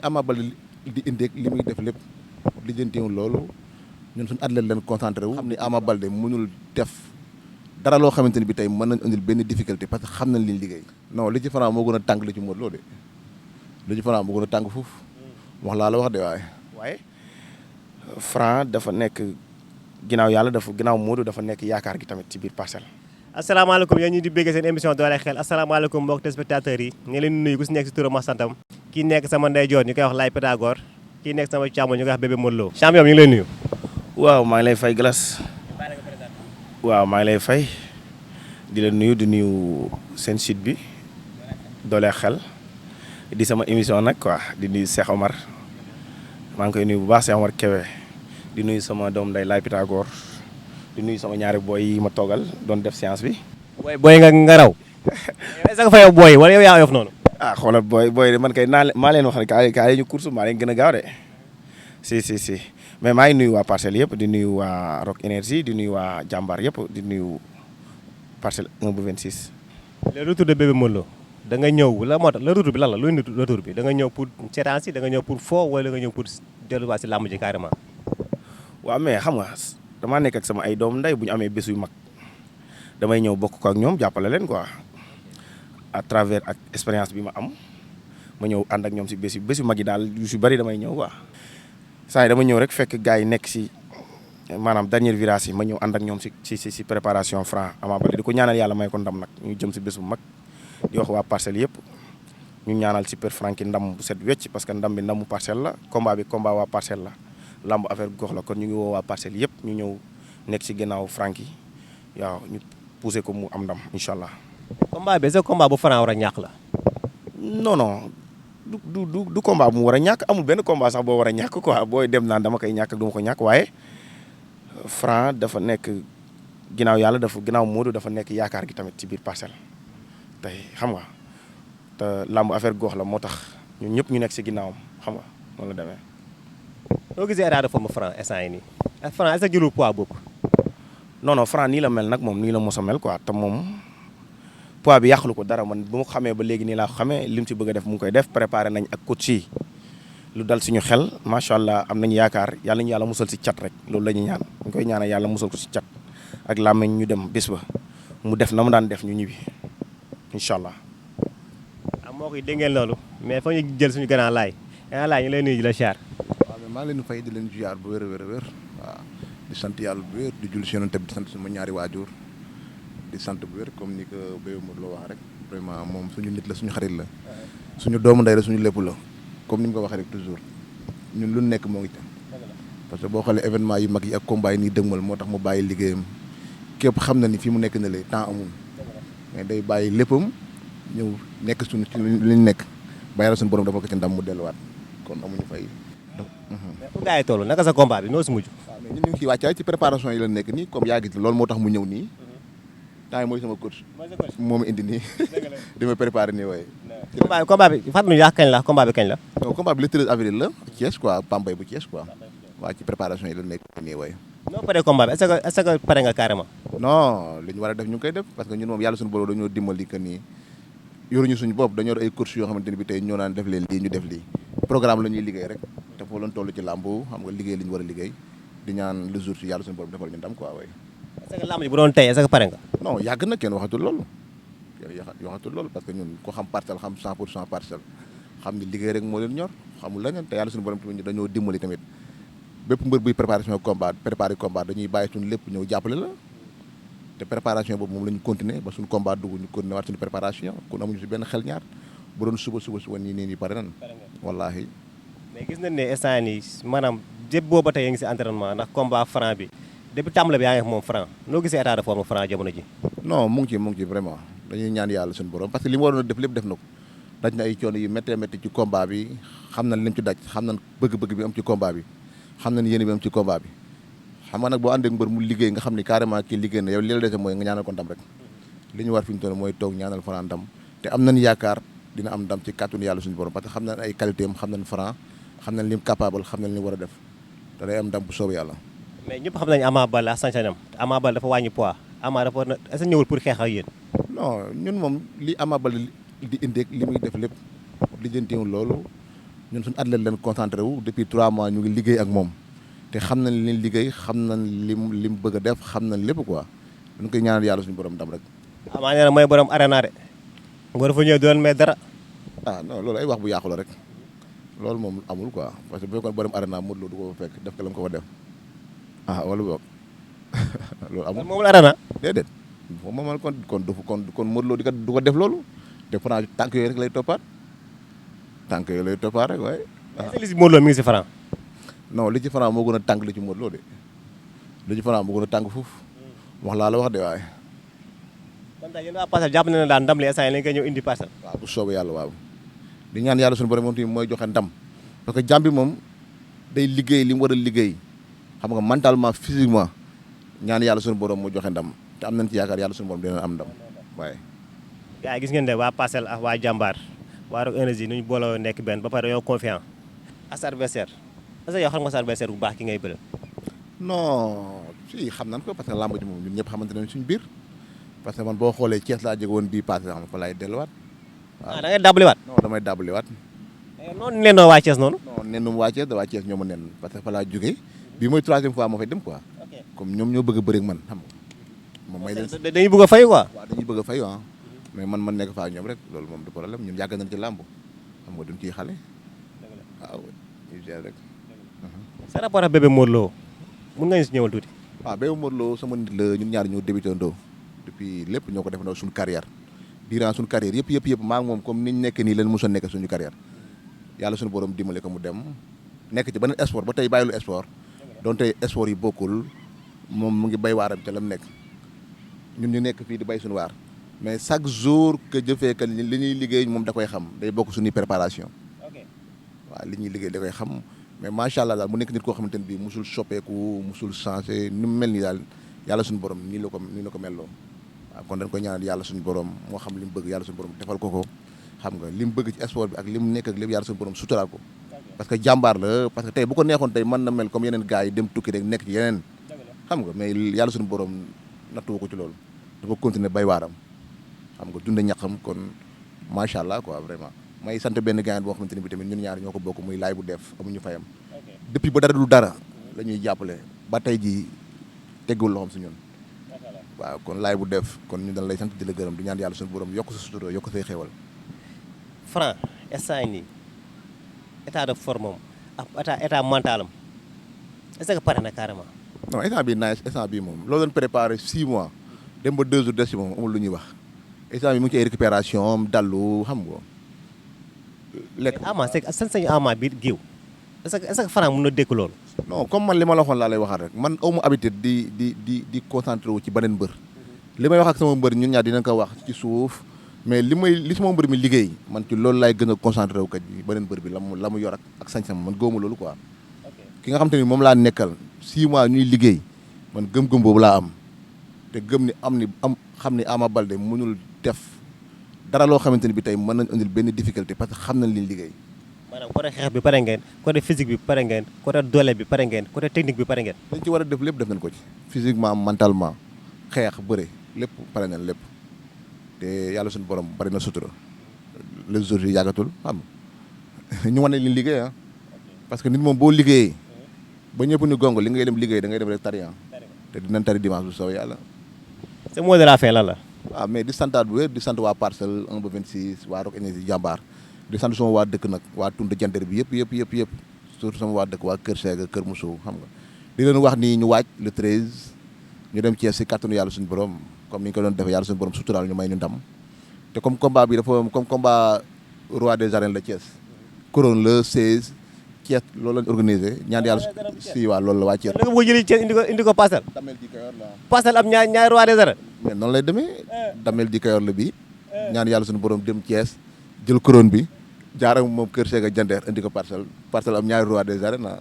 Ama Baldé di indi ak li muy def lépp lijjantiwul loolu ñun suñu athlète leen concentré wu. xam ni Ama Baldé mënul def dara loo xamante ni bi tey mën nañ indil benn difficulté parce que xam nañ liñ liggéey. non li ci Franc moo gën a tàng li ci Modou Lo de li ci Franc moo gën a tàng foofu wax laa la wax de waaye Franc dafa nekk ginnaaw yàlla ginnaaw Modou dafa nekk yaakaar gi tamit ci biir Parcelles. asalaamaaleykum yéen ñi di bégg seen émission Dooley Xel asalaamaaleykum mbokk téléspectateurs yi ñu leen nuyu ku si nekk si turam ak santam kii nekk sama ndeyjoor ñu koy wax Laye Pythagore kii nekk sama càmmoñ ñu koy wax bébé Modou Lo champion ñu ngi lay nuyu. waaw maa ngi lay fay Glace. waaw maa ngi lay fay di la nuyu di nuyu seen site bi Dooley Xel di sama émission nag quoi di nuyu Cheikh Omar maa ngi koy nuyu bu baax Cheikh Omar Kewé di nuyu sama doom nday Laye Pythagore di nuyu sama ñaari boy yi ma toogal doon def séance bi. booy nga raw. est-ce que fa yow booy wala yow yaa oyof noonu. ah xoolal booy man kay maa leen wax ne kaay ñu course maa leen gën a gaaw de si mais maa ngi nuyu waa Parcelles yëpp di nuyu waa Rock Énergie di nuyu waa Jàmbaar yëpp di nuyu Parcelles 1 ba 26. le retour de bébé Modou Lo da nga ñëw la moo tax le retour bi lan la luy nit retour bi da nga ñëw pour séance yi da nga ñëw pour fo wala da nga ñëw pour delluwaat si làmb ji carrément. waaw mais xam nga damaa nekk ak sama ay doom nday bu ñu amee bés yu mag damay ñëw bokk ko ak ñoom jàppale leen quoi à travers ak expérience bi ma am ma ñëw ànd ak ñoom si bés yu mag yi daal yu si bëri damay ñëw quoi saa yi dama ñëw rek fekk gars yi nekk si maanaam dernier virage yi ma ñëw ànd ak ñoom si préparation Franc Ama Baldé di ko ñaanal yàlla may ko ndam nag ñu jëm si bés bu mag di wax waa Parcelles yëpp ñu ñaanal Super Franky ndam bu set wecc parce que ndam bi ndamu Parcelles la combat bi combat waa Parcelles la lamb affaire gox la kon ñu ngi woo waa Parcelles yëpp ñu ñëw nekk si ginnaaw Franky waaw ñu poussé ko mu am ndam incha allah. combat bi est-ce que combat bu Franc war a ñàkk la. non du combat bu mu war a ñàkk amul benn combat sax boo war a ñàkk quoi booy dem naan dama koy ñàkk ak du ma ko ñàkk waaye Franc dafa nekk ginnaaw yàlla ginnaaw Modou dafa nekk yaakaar gi tamit ci biir Parcelles tey xam nga te lamb affaire gox la moo tax ñun ñëpp ñu nekk si ginnaawam xam nga noonu la demee. noo gisee état de forme Franc instant yi nii ak Franc est-ce que jëlul poids boobu. non Franc nii la mel nag moom nii la mos a mel quoi te moom poids bi yàqalu ko dara man bu ma xamee ba léegi nii laa ko xamee lim ci bëgg a def mu ngi koy def préparé nañ ak coach yi lu dal suñu xel macha allah am nañu yaakaar yàlla ñu yàlla musal si cat rek loolu la ñuy ñaan ñu koy ñaanal yàlla musal ko si cat ak làmmiñ ñu dem bés ba mu def na mu daan def ñu ñibbi incha allah. moo koy dégg ngeen loolu mais fa ñu jël suñu gànnaaw laay ñu lay nuyu di la siyaar. maa ngi leen di fay di leen ziar bu wér a wér waaw di sant yàlla bu wér di julli si yonent bi di sant sama ñaari waajur di sant bu wér comme ni ko Bébé Modou Lo wax rek vraiment moom suñu nit la suñu xarit la suñu doomu ndey la suñu lépp la comme ni mu ko waxee rek toujours ñun lu nekk moo ngi tam parce que boo xoolee événement yu mag yi ak combat yi nii dëgmal moo tax mu bàyyi liggéeyam képp xam na ni fi mu nekk na le temps amul mais day bàyyi léppam ñëw nekk suñu ci li ñu nekk ba yàlla suñu borom dafa ko ci ndam mu delluwaat kon amuñu fay. mais fu gars yi toll naka sa combat bi noo si mujj. waaw mais ñun ñu ngi ciy wàccaay ci préparation yi la nekk nii comme yaa gis loolu moo tax mu ñëw nii temps yi mooy sama coach moo ma indi nii di ma préparé nii waaye. combat bi fàttali ñu kañ la combat bi kañ la. donc combat bi le 13 avril la Thiès quoi Pambay bu Thiès quoi waa ci préparation yi la nekk nii waaye. noo paree combat bi est-ce que pare nga carrément. non li ñu war a def ñu ngi koy def parce que ñun moom yàlla suñu borom dañoo dimbali que nii yoruñu suñu bopp dañoo ay coach yoo xamante ni bi tey ñoo naan def leen lii ñu def lii programme la ñuy liggéey rek te foo leen toll ci làmb xam nga liggéey li ñu war a liggéey di ñaan le jour si yàlla suñu borom defal ñu ndam quoi waaye. est-ce que làmb ji bu doon tey est-ce que pare nga. non yàgg na kenn waxatul loolu parce que ñun ko xam parcelle xam 100% parcelle xam ni liggéey rek moo leen ñor xamul leneen te yàlla suñu borom tamit dañoo dimbali tamit bépp mbër buy préparation combat préparé combat dañuy bàyyi suñu lépp ñëw jàppale la te préparation boobu moom la ñu continuer ba suñu combat dugg ñu continuer waat suñu préparation kon amuñu si benn xel ñaar bu doon suba nii pare nan wallaahi. mais gis nañ ne instant nii maanaam jépp booba tey yaa ngi si entraînement ndax combat Franc bi depuis tàmbale bi yaa ngi moom Franc noo gisee état de forme Franc jamono ji. non mu ngi ci vraiment dañuy ñaan yàlla suñu borom parce que li mu waroon a def lépp def na ko daj na ay coono yu méttee métti ci combat bi xam nañ lim ci daj xam nañ bëgg-bëgg bi am ci combat bi xam nañ yéene bi am ci combat bi xam nga nag boo àndee ak mbër mu liggéey nga xam ni carrément kii liggéey na yow li la dese mooy nga ñaanal ko ndam rek li ñu war fi ñu toll mooy toog ñaanal Franc ndam te am nañ yaakaar dina am ndam ci kàttanu yàlla suñu borom parce que xam nañ ay qualité am xam nañ Franc xam nañ lim capable xam nañ li war a def te day am ndam bu soobu yàlla. mais ñëpp xam nañu Ama Baldé sañ-sañam Ama Baldé dafa wàññi poids Ama dafa est-ce que ñëwul pour xeex ak yéen. non ñun moom li Ama Baldé di indi ak li muy def lépp lijjantiwul loolu ñun suñu athlète leen concentré wu depuis 3 mois ñu ngi liggéey ak moom te xam nañ li liggéey xam nañ lim bëgg a def xam nañ lépp quoi dañ koy ñaanal yàlla suñu borom ndam rek. Ama nee na mooy borom arena de nga fa ñëw doon mais dara. ah non loolu ay wax bu yàqu la rek loolu moom amul quoi parce que bu fekkoon borom arena Modou Lo du ko fa fekk def ko la mu ko fa def wala boog loolu amul. moom la arena. déedéet moom moomal kon Modou Lo du ko def loolu te Franc tànk yooyu rek lay toppaat rek waaye. est-ce que li si Modou Lo mi ngi si Franc. non li ci Franc moo gën a tànk li ci Modou Lo de li ci Franc moo gën a tànk foofu wax laa la wax de waaye. kon daal yéen waa Parcelles jàpp na ne daal ndam li instant yii lañ koy ñëw indi Parcelles. waaw bu soobee yàlla waaw di ñaan yàlla suñu borom moom tamit mooy joxe ndam parce que jàmm bi moom day liggéey li mu war a liggéey xam nga mentalement physiquement ñaan yàlla suñu borom mu joxe ndam te am nañ ci yaakaar yàlla suñu borom dina am ndam waaye. gars yi gis ngeen de waa Parcelles ak waa Jàmbaar waa Rock Énergie nu ñu booloo nekk benn ba pare dañoo confiant à sa adversaire est-ce que yow xam nga sa adversaire bu baax ki ngay bëre. non si xam nañ ko parce que làmb ji moom ñun ñëpp xamante nañ suñu biir parce que man boo xoolee Thiès laa jóge woon bii passé xam nga fa laay delluwaat. waaw da ngay dàbbaliwaat. non damay dàbbaliwaat. noonu leen waa Thiès noonu. non nennum waa Thiès ñoo ma nen parce que fa laa jógee bii mooy 3e fois moo fay dem quoi. comme ñoom ñoo bëgg a bëri ak man xam nga. moom may leen dañuy bëgg a fay quoi. waaw dañuy bëgg a fay mais man nekk faa ñoom rek loolu moom du problème ñun yàgg nañ ci làmb xam nga duñ ciy xale. waaw ñu gère rek. sa rapport ak bébé Modou Lo mun nga ñu si ñëwal tuuti. waaw bébé Modou Lo sama nit la ñun ñaar ñoo débuté ndoo depuis lépp ñoo ko defandoo suñu carrière durant suñu carrière yëpp maa ngi moom comme niñ nekk nii leen mosoon nekk suñu carrière yàlla suñu borom dimbale ko mu dem nekk ci beneen sport ba tey bàyyilu sport donte sport yi bokkul moom mu ngi bay waaram ca la mu nekk ñun ñu nekk fii di bay suñu waar mais chaque jour que jëfee que li ñuy liggéey moom da koy xam day bokk suñuy préparation waaw li ñuy liggéey da koy xam mais macha allah daal mu nekk nit koo xamante ne bii musul soppeeku musul changé ni mu mel nii daal yàlla suñu borom nii la ko melloo waaw kon dañ koy ñaanal yàlla suñu borom moo xam li mu bëgg yàlla suñu borom defal ko xam nga li mu bëgg ci sport bi ak li mu nekk ak lépp yàlla suñu borom suturaal ko parce que jàmbaar la parce que tey bu ko neexoon tey mën na mel comme yeneen gars yi dem tukki rek nekk ci yeneen xam nga mais yàlla suñu borom nattu ko ci loolu dafa continuer bay waaram xam nga dund ñaxam kon macha allah quoi vraiment may sant benn gars boo xamante ne bi tamit ñun ñaar ñoo ko bokk muy laay bu def amuñu fayam depuis ba dara du dara la ñuy jàppale ba tey ji teggul loxoom si ñun waaw kon laay bu def kon ñu dañ lay sant di la gërëm di ñaan yàlla suñu borom yokk sa sutura yokk say xéewal. Franc instant nii état de forme am ak état mental am est-ce que pare na carrément. non instant bii nice instant bii moom loo doon préparé 6 mois dem ba 2 jours des ci moom amul lu ñuy wax instant bi mu ngi ci ay récupération am dallu xam nga lekk. Ama c'est que sañ-sañu Ama biir géew est-ce que Franc mën na dékk loolu. non comme man li ma la waxoon laa lay waxaat rek man aw ma habitude di concentré wu ci beneen mbër li may wax ak sama mbër ñun ñaar dinañ ko wax ci suuf mais li sama mbër mi liggéey man ci loolu laay gën a concentré wu kat bi beneen mbër bi la mu yor ak sañ-sañ man gëwuma loolu quoi. ki nga xam te ni moom laa nekkal 6 mois ñuy liggéey man gëm-gëm boobu laa am te gëm ni xam ni Ama Baldé mënul def dara loo xamante ni bi tey mën nañ indil benn difficulté parce que xam nañ liñ liggéey. maanaam côté xeex bi pare ngeen côté physique bi pare ngeen côté doole bi pare ngeen côté technique bi pare ngeen. dañ ci war a def lépp def nañ ko ci physiquement mentalement xeex bëre lépp pare nañ lépp te yàlla suñu borom bari na sutura les jours yi yàggatul xam ñu wane liñ liggéey parce que nit moom boo liggéeyee ba ñëpp ni gongo li ngay dem liggéey da ngay dem rek tari te dinañ tari dimanche bu soobee yàlla. c'est mot de la fin lan la. waaw mais di santaat bu wér di sant waa Parcelles 1 ba 26 waa Rock Énergie jàmbaar di sant sama waa dëkk nag waa tund janter bi yëpp surtout sama waa dëkk waa Kër Sega Kër Moussou xam nga di leen wax ni ñu waaj le 13 ñu dem Thiès si kàttanu yàlla suñu borom comme ni ñu ko doon defee yàlla suñu borom suturaal ñu may ñu ndam te comme combat bi dafa comme combat roi des arènes la Thiès couronne le 16 Thiès loolu lañ organisé ñaan yàlla si waa loolu la waa Thiès. da nga bëgg jëli Thiès indi ko Parcelles. Damel di Kayor la. Parcelles am ñaari roi des arènes. mais noonu lay demee Damel di Kayor la bi ñaan yàlla suñu borom dem Thiès jël couronne bi jaarale moom Kër Sega Jandeer indi ko Parcelles am ñaari roi des arènes